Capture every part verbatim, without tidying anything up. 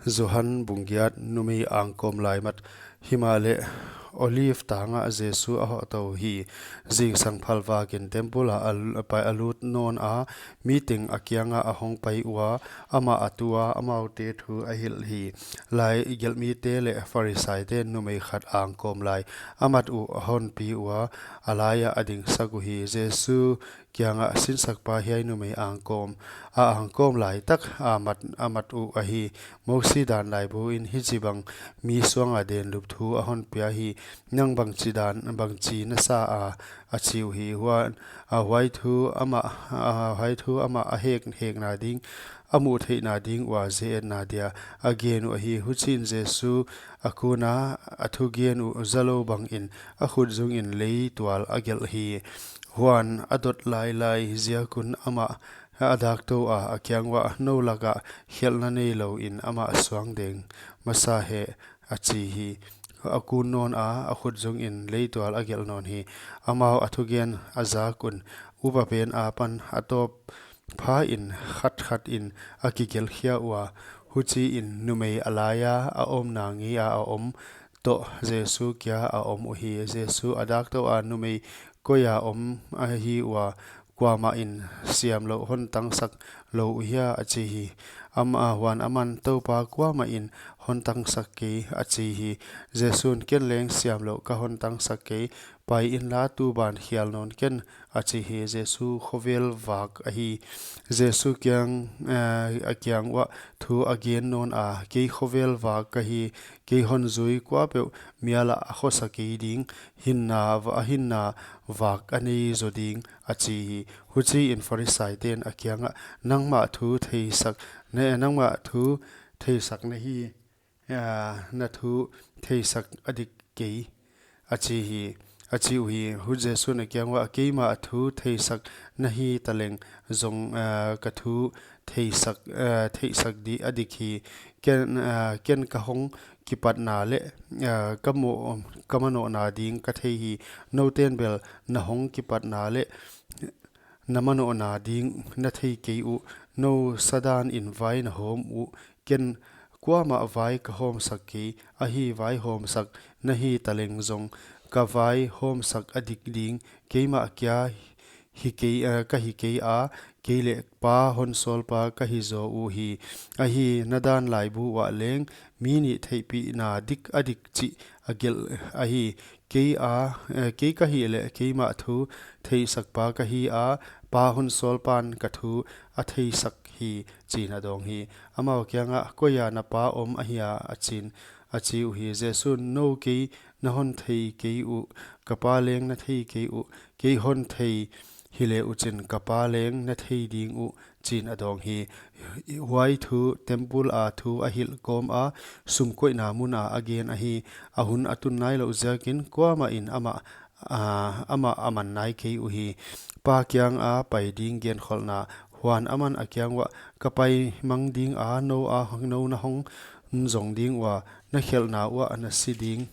Johan bung giat. Numei angkawm lai mat. Himahleh Olive tangah Jesu a hohtou hi. Zingsang phalvakin temple ah a l-, a pai a lut nawn a, mi teng a kiangah a hong pai ua, amah a tu a, amaute thu a hilh hi. Lai gelhmite leh Pharisaite numei khat angkawm lai a mat uh a honpi ua, a laiah a dingsak uhi. Jesu kiangah, Sinsakpa, hiai numei angkawm, a angkawm lai tak a mat, a mat uh ahi. Mosi dan laibu in hichibang mi suanga denlup thu a honpia hi. Nang bangchi dan, bangchi na sa a, a chi uhi. Huan, a huai thu amah, a huai thu amah a hek, hekna ding, a muh theihna ding ua ze-etna dia a gen uh ahi. Huchiin Jesu a kuna a thugen uh zalou bangin a khutzungin leitual a gelh hi. Huan a dot lailai ziakun amah a daktou a, a kiang uah, Nou lakah khelhna neilouin amah suang deng masa hen, a chi hi. A kun nawn a, a khutzungin leitual a gelh nawn hi. Amau a thugen a zak un, upa pen apan a tawp phain khatkhatin a kigelh khia ua. Huchiin numei a laia a omna ngeia a om toh Jesu kia a om uhi. Jesu a daktou a, Numei, koia om ahi ua, kuamahin siamlouh hon tangsak lou uhia? a chi hi. Amah, huan aman, Toupa, kuamahin hon tangsak kei, a chi hi. Jesu'n, Ken leng siamlouh ka hon tangsak kei, pai inla, tuban khial nawn ken, a chi hi. Jesu khovel vak ahi. Jesu kiang, eh, a kiang uah thu a gen nawn a, Kei khovel vak ka hi, kei hon zui kuapeuh mial ah a khosa kei ding, hinna va-, a hinna vak a nei zo ding, a chi hi. Huchiin Pharisaite'n a kiangah, Nangmah thu theisak, ne, nangmah thu theisak na hi, ah, na thu theisak a dik kei, a chi hi, a chi uhi. Hu Jesu'n a kiang uah, Keimah thu theisak na hi taleng zong, ah, ka thu theisak, ah, theihsak di a dik hi. Ken, ah, ken ka hong kipatna leh, ah, ka mo-, ka manohna ding ka thei hi. Nouten bel na hong kipatna leh na manohna ding na thei kei uh. Nou sadan in vai na hawm uh. Ken kuamah vai ka hawmsak kei, ahi, vai hawmsak na hi taleng zong ka vai hawmsak a dik ding. Keimah kia hi kei, eh, ka hi kei a, kei leh Pa hon sawlpa ka hi zaw uhi. Ahi, na dan laibu uah leng mi nih theihpihna dik a dik chih a gelh ahi. Kei a, eh, kei ka hih leh keimah thu theihsakpa ka hi a, Pa hon sawlpa'n ka thu a theisak hi, chiin a dawng hi. Amau kiangah, Koia na Pa om ahia? a chiin, a chi uhi. Jesu'n, Nou kei na hon thei kei uh, ka Pa leng na thei kei uh. Kei hon thei hile uchin ka Pa leng na thei ding uh, chiin a dawng hi. Huai thu temple a thu a hilh kawm a, sumkoihna mun a a gen ahi. A hun a tun nailouh ziakin kuamahin amah, ah, amah a man nai kei uhi. Pa kianga pai ding genkholhna. Huan aman a kiang uah, Ka pai mang ding a, nou a, nou na hong zong ding ua, na khelhna uah na si ding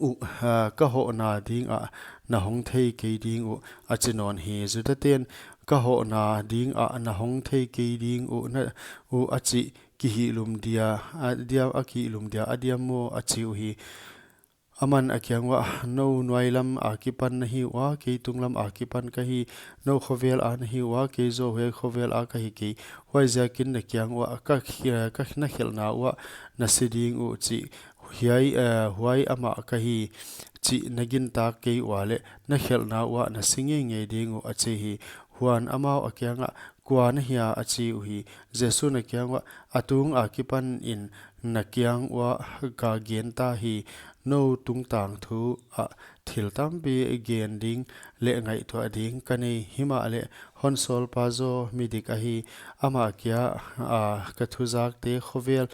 uh, ah, ka hohna dingah na hong thei kei ding uh, a chi nawn hi. Judate'n, Ka hohna dingah na hong thei kei ding uh, na, uh, a chih kihihlum dia, a diam, a kihihlum dia a diam maw? a chi uhi. Aman a kiang uah, Nou nuailam akipan na hi ua, kei tunglam akipan ka hi. Nou khovel a na hi ua, kei zong huai khovel a ka hi kei. Huaiziakin na kiang uah ka khi-, ka na khelhna uah na si ding uh chih, hiai, eh, huai amah ka hi chih na gintak kei ua leh na khelhna uah na si ngeingei ding uh, a chi hi. Huan amau a kiangah, Kua na hia? a chi uhi. Jesu'n a kiang uah, A tung akipanin na kiang uah ka gen ta hi. Nou tungtang thu ah thil tampi gen ding leh ngaihtuah ding ka nei. Himahleh hon sawlpa zaw mi dik ahi. Amah kia, ah, ka thu zakte khovel,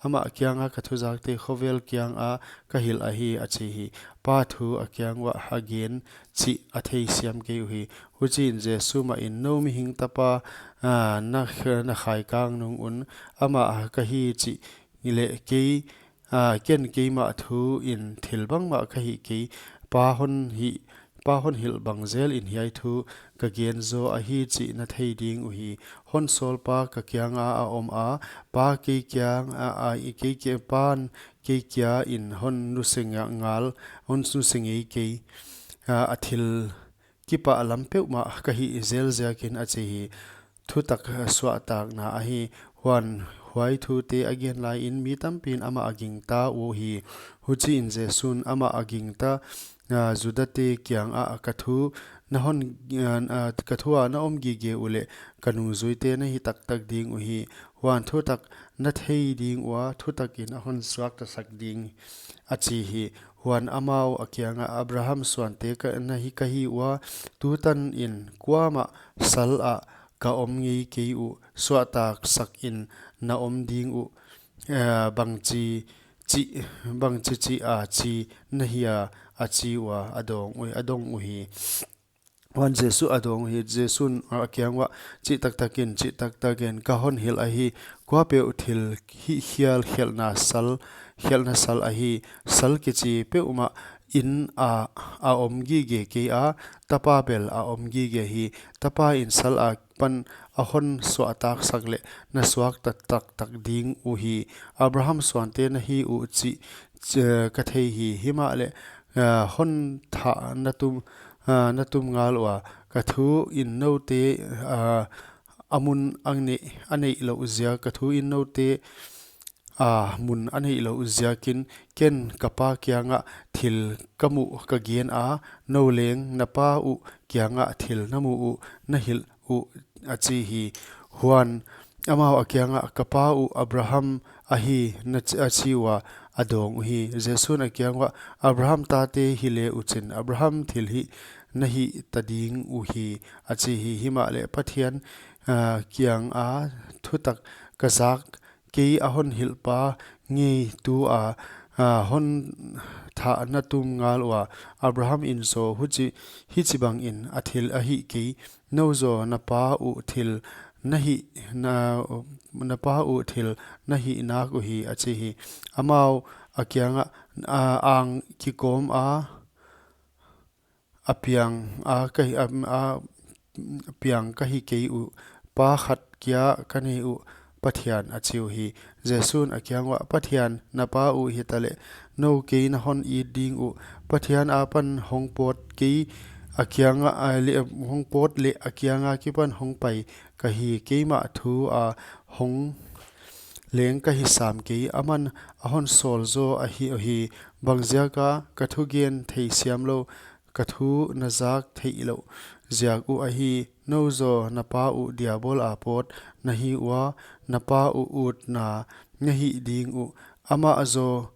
amah kianga ka thu zakte khovel kianga ka hilh ahi, a chi hi. Pa thu a kiang uah a gen chih a theisiam kei uhi. Huchiin Jesu mahin, Nou mihing tapa, ah, na kh-, na khaikang nung un, amah ka hi chih leh kei, ah, ken keimah thu in thil bangmah ka hih kei. Pa hon hih Pa hon hilh bang zel in hiai thu ka gen zaw ahi chih na thei ding uhi. Hon sawlpa ka kianga a om a, Pa kei kiang a, a, kei kia, Pa'n kei kia in hon nuse nga-, ngal, hon nuse ngei kei, a, a thil kipahlam peuhmah ka hih zel ziakin, a chi hi. Thutak suahtakna ahi. Huan huai thute a gen laiin mi tampi'n amah a gingta uhi. Huchiin Jesu'n amah a gingta, a, Judate kiangah, ka thu na hon, a, a, ka thu a na om gige uleh ka nungzuite na hi taktak ding uhi. Huan thutak na thei ding ua, thutakin a hon suaktasak ding, a chi hi. Huan amau a kiangah, Abraham suante ka, na hi ka hi ua, tutanin kuamah sal ah ka om ngei kei uh, suahtaksak in na om ding uh, eh, bangchi, chi, bangchi chi a chi na hia, a chi ua, a dong ui, a dong uhi. Huan Jesu a dong hi, Jesu'n a kiang uah, chih taktakin, chih taktakin ka hon hilh ahi, kuapeuh thil hihkhial khelhna sal, khelhna sal ahi, sal kichi peuhmah in a, a om gige kei a, Tapa bel a om gige hi. Tapa in sal akipan a hon suahtaksak leh na suakta taktak ding uhi. Abraham suante na hi uh chih, chi, ka thei hi. Himahleh, a, hon thah na tum, a, na tum ngal ua, ka thu in noute, a, a mun a neih, a neih louh ziak, ka thu in noute, a, mun a neih louh ziakin, ken ka Pa kiangah thil ka muh ka gen a, nou leng na pa uh kiangah thil na muh uh na hilh uh, a chi hi. Huan amau a kiangah, ka pa uh Abraham ahi, na ch-, a chi ua, a dong uhi. Jesu'n a kiang uah, Abraham tate hi le uchin, Abraham thilhih na hih ta ding uhi, a chi hi. Himahleh Pathian, a, kianga thutak ka zak kei a hon hilhpa ngei tua, a, hon thah na tum ngal ua, Abraham in zaw huchi, hichibangin a thil a hih kei, nou zaw na pa uh thil na hih, na, na pa uh thil na hih nak uhi, a chi hi. Amau a kiangah, a, ang kikawm a, a piang a ka hi, a, a piang ka hi kei uh, pa khat kia ka nei uh, Pathian, a chi uhi. Jesu'n a kiang uah, Pathian na pa uh hita leh, nou kei na hon it ding uh, Pathian akipan hong pawt kei, a kianga, a, le, hong pawt leh a kiang akipan hong pai ka hi, keimah thu a hong leng ka hi sam kei, aman a hon sawl zaw ahi uhi. Bangziaka ka thugen theisiam lou, ka thu na zak theih louh ziak uh ahi. Nou zaw na pa uh Diabol a pawt na hi ua, na pa uh utna na hih ding uh, amah zaw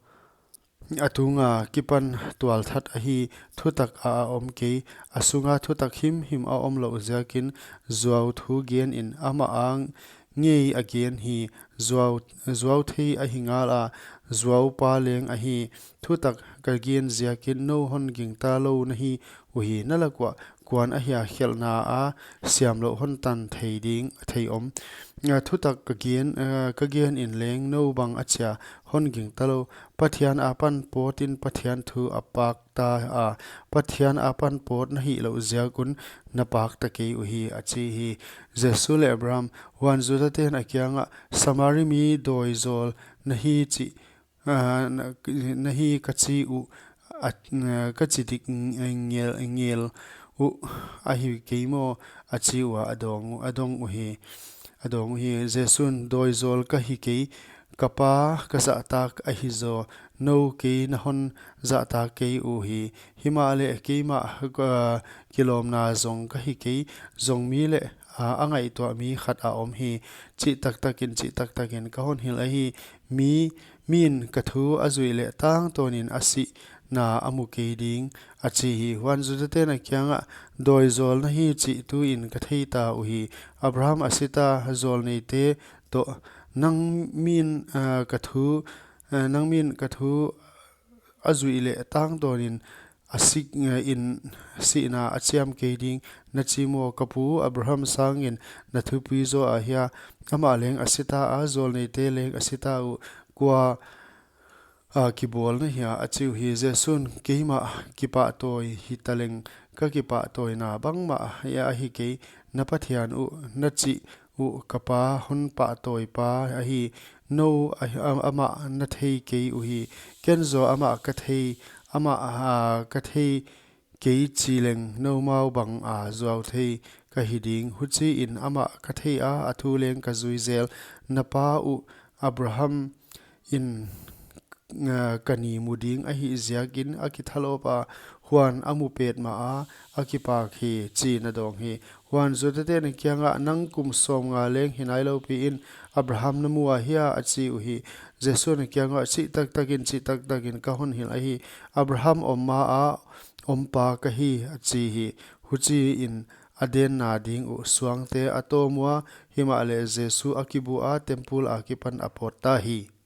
a tunga kipan tualthat ahi, thutak a, a om kei, a sunga thutak himhim a om louh ziakin, zuau thu genin amah a ngei a gen hi. Zuau, zuau thei ahi ngal a, zuau pa leng ahi. Thutak ka gen ziakin nou hon gingta lou na hi uhi. Na lak uah kuan ahia khelhna a siam louh hon tan thei ding, thei om. A, thutak ka gen, a, ka genin leng nou bang achia hon gingta lou. Pathian akipan pawtin Pathian thu a pak ta a, Pathian akipan pawt na hih louh ziak un na pak ta kei uhi, a chi hi. Jesu leh Abraham. Huan Judate'n a kiangah, Samari mi dawi zawl na hi chih, a, na, na hi ka chi uh, a, na, ka chi dik ngel, ngel uh ahi kei maw, a chi ua, a dong, a dong uhi. A dong uhi. Jesu'n, dawi zawl ka hi kei, ka pa ka zahtak ahi zaw, nou kei na hon zahtak kei uhi. Himahleh keimah, a, kilawmna zong ka hi kei, zong mi leh, a, a ngaihtuah mi khat a om hi. Chih taktakin, chih taktakin ka hon hilh ahi. Mi, mi'n ka thu a zuih leh tangtawnin a sihna a mu kei ding, a chi hi. Huan Judate'n a kiangah, dawi zawl na hi chih tuin ka thei ta uhi. Abraham a si ta, zawlneite toh, nang mi'n, a, ka thu, a, nang mi'n ka thu a zuih leh tangtawnin a sih, a, in sihna a chiam kei ding na chi maw, ka pu Abraham sangin na thupui zaw ahia, amah leng a si ta a, zawlneite leng a si ta uh, kua a kibawl na hia, a chi uhi. Jesu'n, Keimah kipahtawi hitaleng, ka kipahtawina bangmah ahi kei. Na Pathian uh na chih uh ka Pa hon pahtawipa ahi. Nou amah na thei kei uhi, ken zaw amah ka thei, amah ka thei kei chi leng noumau banga zuau thei ka hi ding. Huchiin amah ka thei a, a thu leng ka zui zel. Na pa uh Abraham in ka ni mu ding ahih ziakin a kithalawpa, huan a mu petmaha a kipak hi, chiin a dawng hi. Huan Judate'n a kiangah, Nang kum sawmnga leng hi nailou piin Abraham na mu ahia? a chi uhi. Jesu'n a kiangah, Chihtaktakin, chihtaktakin ka hon hilh ahi, Abraham om maa ompa ka hi, a chi hi. Huchiin a denna ding uh suangte a tawm ua, himahleh Jesu a kibu a, temple akipan a pawtta hi.